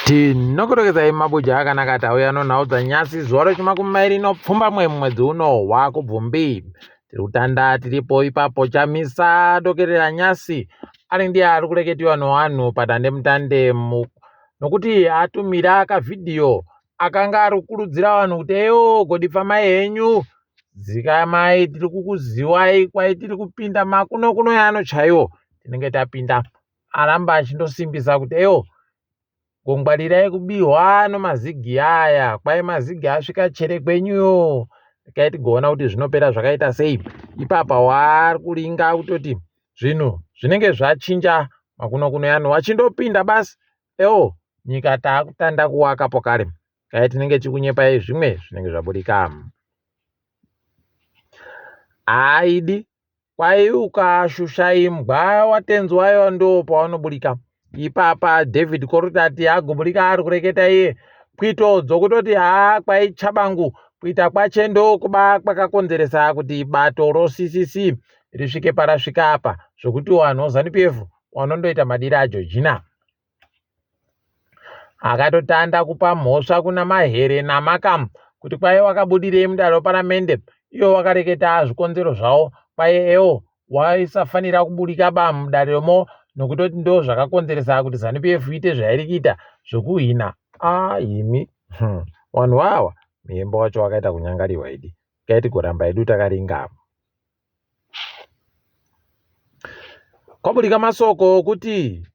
Tinokurekezai mabuja akanaka tauya nonhau dzanyasi zuva rechimakumi mairi nopfumbamwe mumwedzi uno waKubvumbi. Tiri kutanda tiripo ipapo Chamisa dokerera nyasi ari ndiye ari kureketiwa nowanhu padandemutande nokuti atumira kavhidhiyo akanga ari kukurudzira vanhu kuti eyo godipfamai henyu dzikamai tiri kukuziwai kwai tiri kupinda makuno kuno yano chaiwo tinenge tapinda aramba achindosimbisa kuti eyo Ngwarirai kubihwa nomazigi aya kwai mazigi asvika chere kwenyuyo regai tigoona kuti zvinopera zvakaita sei ipapa waari kuringa kutoti zvinhu zvinenge zvachinja makunokuno yano wachindopinda basi ewo nyika taakutanda kuwaka pokare kai tinenge tichikunyepai zvimwe zvinenge zvabudika aidi Kwai ukashusha imbwa watenzi wayo ndoo pawanoburika. Ipapa David Korutati agoburika ari kureketa iye pwito dzokutoti haa kwai Tshabangu kuita kwache ndokuba kwakakonzeresa kuti bato roCCC risvike parasvika apa zvokuti wanhu weZanu PF wanondoita madira aJojina. Akatotanda kupa mhosva kuna Mahere naMakamu kuti kwai wakabudirei mudare reparamende iwo wakareketa zvikonzero zvawo kwai ewo waisafanira kuburika ba mudaremo nokutoti ndo zvakakonzeresa kuti Zanu PF iite zvairi kuita zvokuhwina a imi vanhu wawa muyembo wacho wakaita kunyangariwa idi kai tigoramba hedu takaringa kwaburika masoko okuti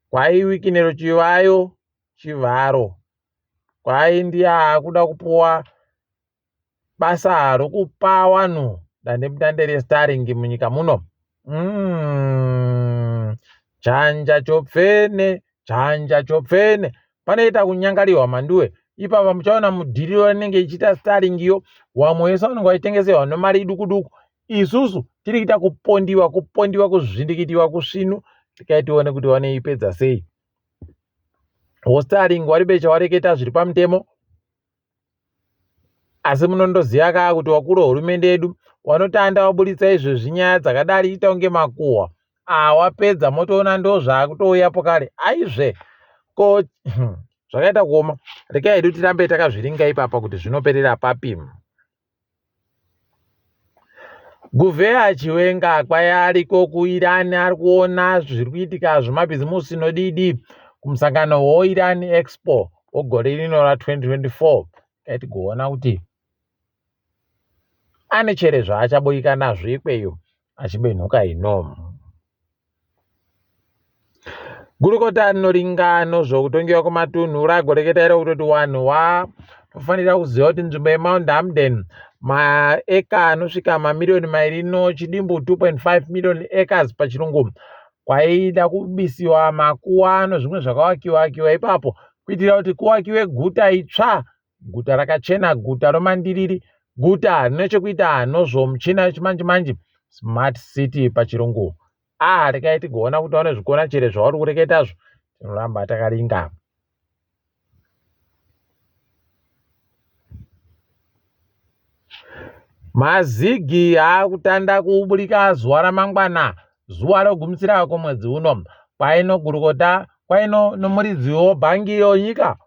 Kwai Wikinero Chivayo Chivharo kwai ndiye akuda kupuwa basa rokupa vanhu dandemutande reStarlink munyika muno. Mm. Chanja chopfene, chanja chopfene. Panoita kunyangariwa manduwe. Ipapa muchaona mudhiriro inenge ichiita Starlink yo, wamwe wese vanenge vachitengeserwa nemari duku duku. Isusu tiri kuita kupondiwa, kupondiwa, kuzvindikitiwa, kusvinu. Tikai tione kuti vanoipedza sei. Hostarling waribe chawareketa zviri pamutemo. Asi munondoziva kaa kuti wakuru hurumende yedu wanotanda waburitsa izvezvi nyaya dzakadari ita kunge makuhwa. Ah, wapedza motoona ndozvaakutouyapo kare. Aizve ko zvakaita kuoma. Rekai hedu tirambe takazviringa ipapa kuti zvinoperera papi. Guvheya Chiwenga kwai ariko kuIran ari kuona zviri kuitika zvemabhizimusi nodidi kumusangano weIran Expo wegore rino ra2024 kai tigoona kuti ane chere zvaachaboika nazvo ikweyo achibenhuka ino. Gurukota rinoringa nozvokutongewa kwematunhu ragoreketa iro kutoti wanhu watofanira kuziva kuti nzvimbo yemount hamden maeka anosvika mamiriyoni mairi nochidimbu 2.5 million acres pachirungu kwaida kubisiwa makuwa nozvimwe zvakawakiwa akiwa ipapo kuitira kuti kuwakiwe guta itsva guta rakachena guta romandiriri guta rine chekuita nozvomuchina wechimanje manje smart city pachirungu ah rekai tigoona kuti wane zvikona chere zvauri kureketazvo tinoramba takaringa mazigi akutanda kuburika zuva ramangwana zuva rogumisira kwomwedzi uno kwaino gurukota kwaino nomuridzi wobhangi yonyika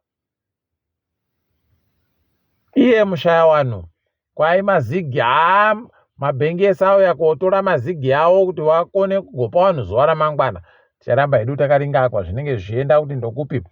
Iye Mushayawanhu kwai mazigi haa mabhengi ese auya kotora mazigi awo kuti vakone kugopa vanhu zuva ramangwana. Ticharamba hedu takaringa kwazvinenge zvichienda kuti ndokupi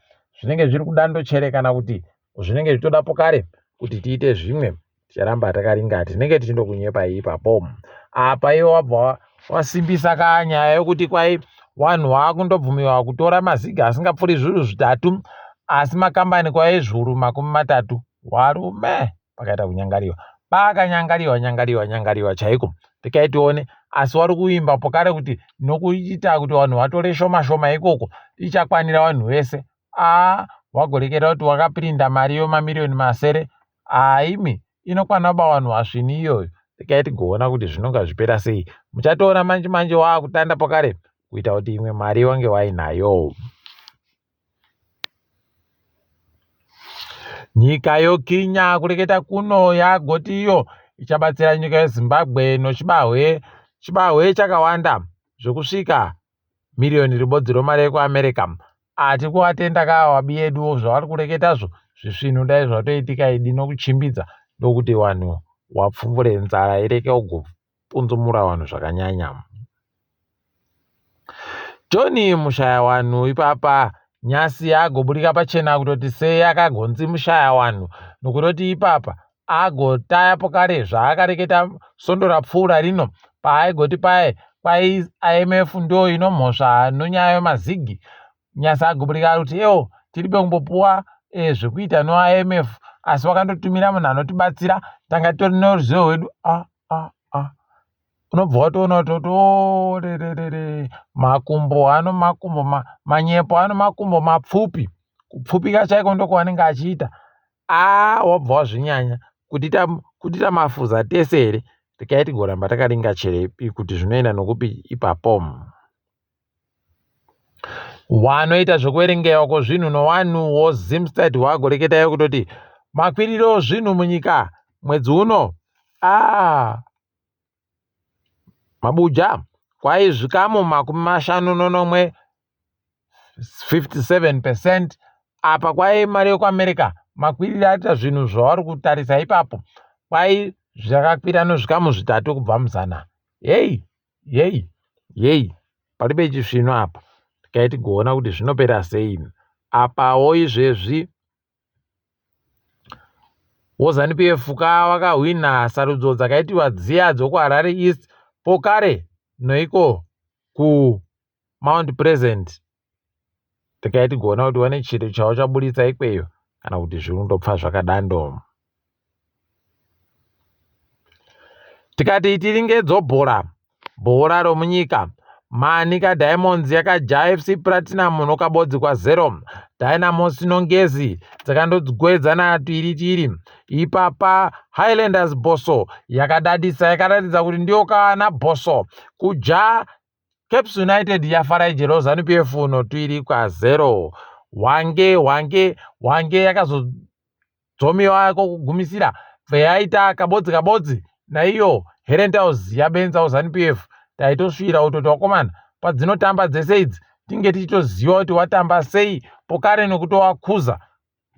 zvinenge zviri kudandochere kana kuti zvinenge zvichitoda pokare kuti tiite zvimwe. Ticharamba takaringa tinenge tichindokunyepai ipapo. Apa iwe wabva wasimbisa ka nyaya yokuti kwai wanhu waakundobvumiwa kutora maziga asingapfuuri zviuru zvitatu asi makambani kwai zviuru 30 warume pakaita kunyangariwa pakanyangariwa nyangariwa nyangariwa chaiko rekai tione asi wari kuimba pokare kuti nokuita kuti vanhu vatore shoma shoma ikoko ichakwanira vanhu vese aa wagorekera kuti wakapirinda mari yomamiriyoni masere Haa imi inokwana ba wanhu wasvini iyoyo regai tigoona kuti zvinonga zvipera sei muchatoona manje manje waakutanda pakare kuita kuti imwe mari wange wainayo. Nyika yokinya kureketa kuno yagoti iyo ichabatsira nyika yeZimbabwe nochibahwe chibahwe chakawanda zvekusvika miriyoni ribodzi romari yekuAmerica. Ati kuvatenda ka vabi yeduwo zvavari kureketazvo zvisvinu dai zvatoitika idi nokuchimbidza ndokuti vanhu wapfumvure nzara ireke kugopunzumura vanhu zvakanyanya. John Mushayawanhu ipapa nyasi agoburika pachena kutoti sei akagonzi Mushayawanhu nokutoti ipapa agotaya pokare zvaakareketa svondo rapfuura rino paaigoti paye kwai IMF ndo inomhosva nonyaya yemazigi nyasi agoburika kuti ewo tiribe kumbopuwa e, zvekuita noIMF asi wakandotumira munhu anotibatsira tanga titori neruzivo rwedu ah, ah, ah. Unobva watoona kuti kuti oh, rererere makumbo ano makumbo ma, manyepo ano makumbo mapfupi kupfupika chaiko ndokwaanenge achiita aa wabva wazvinyanya kutiita kutiita mafuza tese here tikai tigoramba takaringa cherepi kuti zvinoenda nokupi ipapo wanoita zvekuverengewa kwozvinhu nowanhu wozimstat wagoreketayo kutoti makwiriro zvinhu munyika mwedzi uno aa Mabuja kwai zvikamu 57 57 percent apa kwai mari yekuAmerica makwiriro aita zvinhu zvavari kutarisa ipapo kwai zvakakwira nezvikamu zvitatu kubva muzana heyi heyi heyi palibe chisvinu apa tikai tigoona kuti zvinopera sei apawo izvezvi WoZanu PF ka wakahwina sarudzo dzakaitiwa dziya dzokuHarare East pokare noiko kuMount Pleasant. Tikai tigoona kuti wane chiro chawachaburitsa ikweyo kana kuti zviri kundopfa zvakadando. Tikati tiringe dzobhora Bhora romunyika, Manica Diamonds yakaja FC Platinum nokabodzi kwa0. Dynamos noNgezi dzakandodzwedzana tuiri tuiri. Ipapa Highlanders Bosso yakadadisa yakaratidza kuti ndiyo kana Bosso. Kuja Caps United yafara ijero Zanu PF notuiri kwa0. Hwange Hwange Hwange yakazo dzomiwa kokugumisira bva yaita kabodzi kabodzi naiyo Herentals yabenzawo Zanu PF taitosvira kutoti wakomana padzinotamba dzese idzi tinge tichitoziva kuti watamba sei pokare nekutowakuza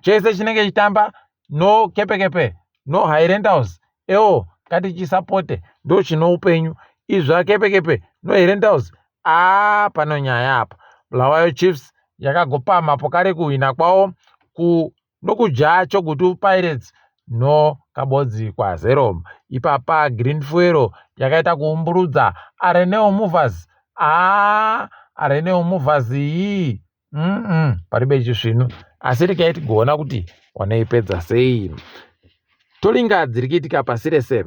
chese chinenge chitamba no kepekepe no Herentals ewo ngatichisapote ndo chino upenyu izva kepekepe no Herentals aa pano nyaya apa Bulawayo Chiefs yakagopamha pokare kuhwina kwawo ku Nokudya Chogutu Pirates no kabodzi kwa zero. Ipapa Green Fuel yakaita kuumburudza Areneo Movers. Haa Areneo Movers iyi mm -mm, paribe chisvinu asi regai tigoona kuti wanoipedza sei. Tolinga dziri kuitika pasi rese.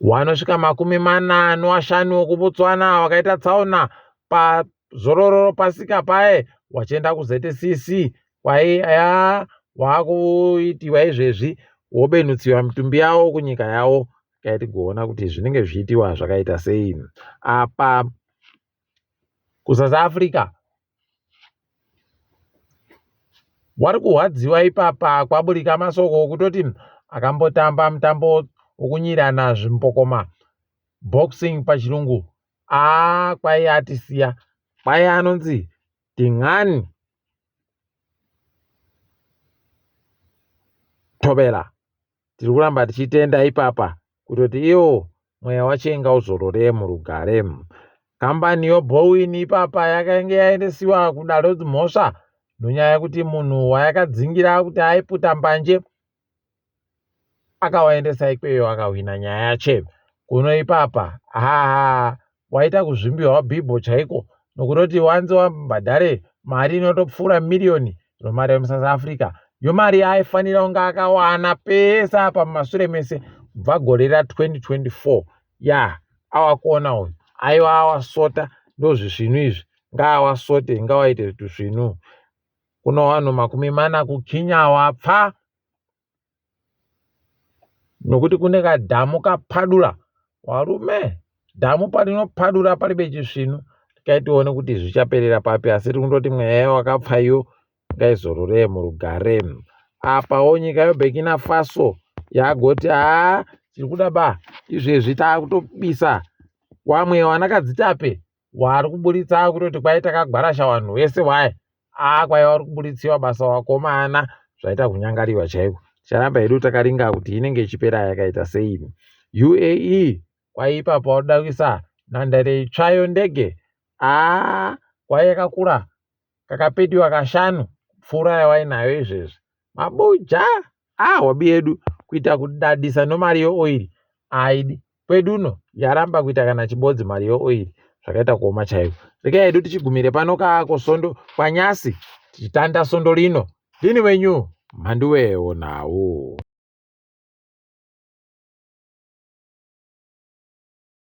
Wanosvika 45 okuBotswana wakaita tsaona pazororo ropasika paye wachienda kuZCC kwaiya wakuitiwa izvezvi wobenutsiwa mitumbi yawo kunyika yawo kai tigoona kuti zvinenge zvichiitiwa zvakaita sei apa kuSouth Africa Wari kurwadziwa ipapa kwaburika masoko okutoti akambotamba mutambo wokunyirana zvimbokoma boxing pachirungu aa kwai atisiya kwai anonzi Dingani Thobela Tiri kuramba tichitenda ipapa kutoti iwo mweya waChenga uzorore murugare. Kambani yoBowen ipapa yakange yaendesiwa kudare redzimhosva nonyaya yekuti munhu wayakadzingira kuti aiputa mbanje akawaendesa ikweyo akahwina nyaya yache. Kuno ipapa haa waita kuzvimbiwa wabhibho chaiko nokutoti wanzi wabhadhare mari inotopfuura miriyoni romari yemusouth africa yomari yaaifanira kunge akawana pese apa mumasure mese kubva gore ra2024 ya awakuona uyu aiwa awasota ndozvisvinu izvi ngaawasote ngawaite tusvinu kuno vanhu 40 kukinya wapfa nokuti kune kadhamu kapadura warume dhamu parinopadura paribe chisvinu tikai tione kuti zvichaperera papi asi tiri kundoti mweya wakapfa iyo ngaizorore murugare apawo nyika yeburkina faso yagoti haa tiri kuda ba izvezvi taakutobisa wamwe wanakadzitape Wari kuburitsa kutoti kwai takagwarasha vanhu vese waya. Aa kwai vari kuburitsiwa basa vakomana zvaita kunyangariwa chaiko. Ticharamba hedu takaringa kuti inenge ichipera yakaita sei. UAE kwai ipapo vakuda kuisa nhandare itsva yondege. Aa kwai yakakura kakapetiwa kashanu kupfuura yawainayo izvezvi. Mabuja ah wabi yedu kuita kudadisa nomari yeoiri aidi kwedu uno yaramba kuita kana chibodzi mari yeoiri zvakaita kuoma chaiko. Regai hedu tichigumire pano kaako sondo kwanyasi tichitanda sondo rino. Ndini wenyu Mhanduwe Nhau.